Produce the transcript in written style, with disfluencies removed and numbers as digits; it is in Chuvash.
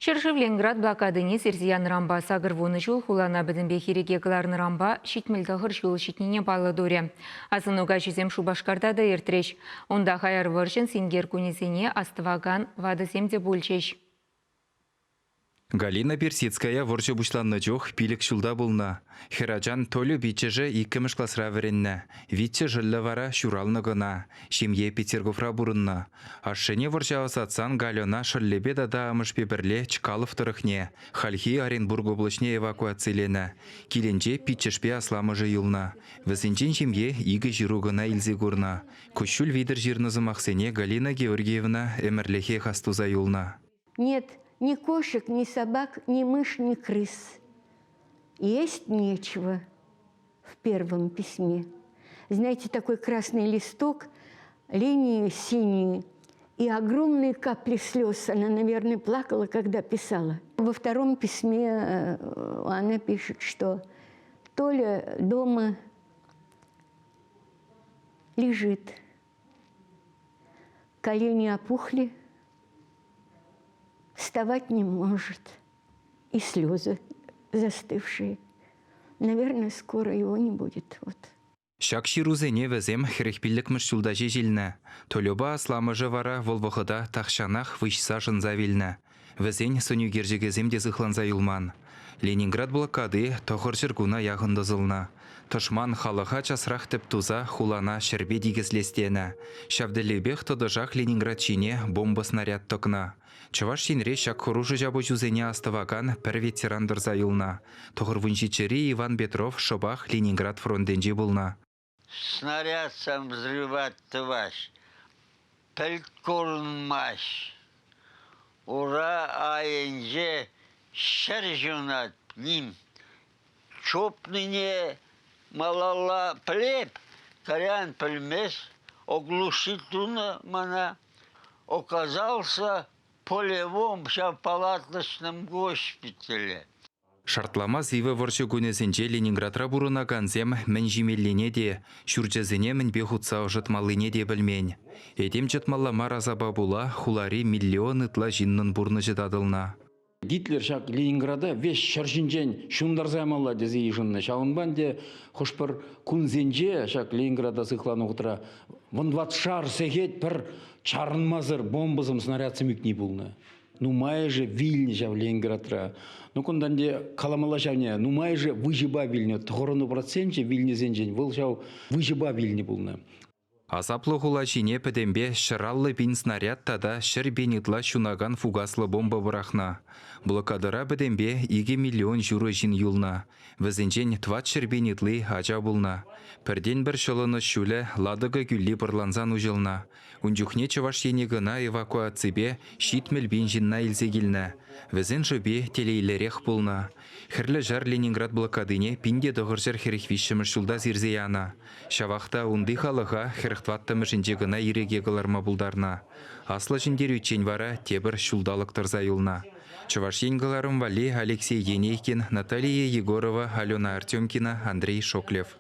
Ҫӗршыв Ленинград блокадине сирсе янӑранпа 80 ҫул хулана пӗтӗмпех ирӗке кӑларнӑранпа 79 ҫул ҫитнине паллӑ турӗ. Асӑну каҫӗсем Шупашкарта та иртрӗҫ. Унта хаяр вӑрҫӑн синкер кунӗсене астӑвакан ватӑсем те пулчӗҫ. Галина Персидская вӑрҫӑ пуҫланнӑ чух 5 ҫулта пулнӑ. Хӗрачан Толя пиччӗшӗ иккӗмӗш класра вӗреннӗ. Витя шӑллӗ вара ҫуралнӑ кӑна. Ҫемье Петергофра пурӑннӑ. Ашшӗне вӑрҫа ӑсатсан Гальӑна шӑллӗпе тата амӑшпе пӗрле Чкалов тӑрӑхне, хальхи Оренбург облаҫне эвакуациленӗ. Килӗнче пиччӗшпе асламӑшӗ юлнӑ. Вӗсенчен ҫемье икӗ ҫыру кӑна илсе курнӑ. Куҫҫуль витӗр ҫырнӑ сӑмахсене Галина Георгиевна ӗмӗрлӗхех астуса юлнӑ. Нет ни кошек, ни собак, ни мышь, ни крыс. Есть нечего в первом письме. Знаете, такой красный листок, линии синие и огромные капли слез. Она, наверное, плакала, когда писала. Во втором письме она пишет, что Толя дома лежит. Колени опухли, вставать не может. И слезы застывшие. Наверное, скоро его не будет. Вот. Ҫак ҫырусене вӗсем 45-мӗш ҫулта ҫеҫ илнӗ. Тольӑпа асламӑшӗ вара вӑл вӑхӑта тахҫанах выҫса шӑнса вилнӗ. Вӗсен сӑнӳкерчӗкӗсем те сыхланса юлман. Ленинград блокади 900 куна яхӑн тӑсӑлнӑ. Тӑшман халӑха часрах тӗп туса хулана ҫӗрпе тикӗслес тенӗ. Ҫав тӗллевпех тӑтӑшах Ленинград ҫине бомба-снаряд тӑкнӑ. Чӑваш Енре ҫак хӑрушӑ ҫапӑҫусене астӑвакан пӗр ветеран тӑрса юлнӑ. 97-ри Иван Петров шӑпах Ленинград фронтӗнче пулнӑ. Снарядсем взрывать тӑваҫ, пӗлт курӑнмасть. Ура айӗнче ҫӗр ҫунать ним. Чупнине малалла пӗлеп, кайран пӗлмест. Оглушить тунӑ мана. Оказался полевом ҫав палаточном госпитале. Шартлама сивӗ вӑрҫӑ кунӗсенче Ленинградра пурӑнакансем мӗн ҫимеллине те, ҫурчӗсене мӗнпе хутса ӑшӑтмаллине те пӗлмен. Этем чӑтмалла мар асапа пула хулари миллион ытла ҫыннӑн пурнӑҫӗ татӑлнӑ. Гитлер ҫак Ленинграда веҫ ҫӗр ҫинчен ҫунтарса ямалла тесе йышӑннӑ. Ҫавӑнпа ӗнтӗ хӑш-пӗр кунсенче ҫак Ленинграда сыхланӑ вӑхӑтра вунтӑватшар сехет пӗр чарӑнмасӑр бомбӑсем, снарядсем ӳкни пулнӑ. Нумайӑшӗ вилнӗ ҫав Ленинградра. Ну, кунтан те каламалла ҫавне, нумайӑшӗ выҫӑпа вилнӗ. Тӑхӑрӑну проценчӗ вилнисенчен вӑл ҫав выҫӑпа вилнӗ пулнӑ. Асаплӑ хула ҫине пӗтӗмпе 150 пин снаряд тата 100 пин ытла ҫунакан фугаслӑ бомба пӑрахнӑ. Блокадӑра пӗтӗмпе 2 миллион ҫурӑ ҫын юлнӑ. Вӗсенчен 400 пин ытли ача пулнӑ. Пӗртен-пӗр ҫӑлӑнӑҫ ҫулӗ Ладога кӳлли пӑрлансан уҫӑлнӑ. Ун чухне Чӑваш Ене кӑна эвакуаципе 70 пин ҫынна илсе килнӗ. Вӗсен шӑпи телейлӗрех пулнӑ. Хӗрлӗ Ҫар Ленинград блокадине 1943 ҫулта сирсе янӑ. Ҫавах та унти халӑха 44-мӗшӗнче кӑна ирӗке кӑларма пултарнӑ. Аслӑ Ҫӗнтерӳччен вара тепӗр ҫулталӑк тӑрса юлнӑ. Чӑваш Ен кӑларӑм валли Алексей Енейкин, Наталия Егорова, Алена Артемкина, Андрей Шоклев.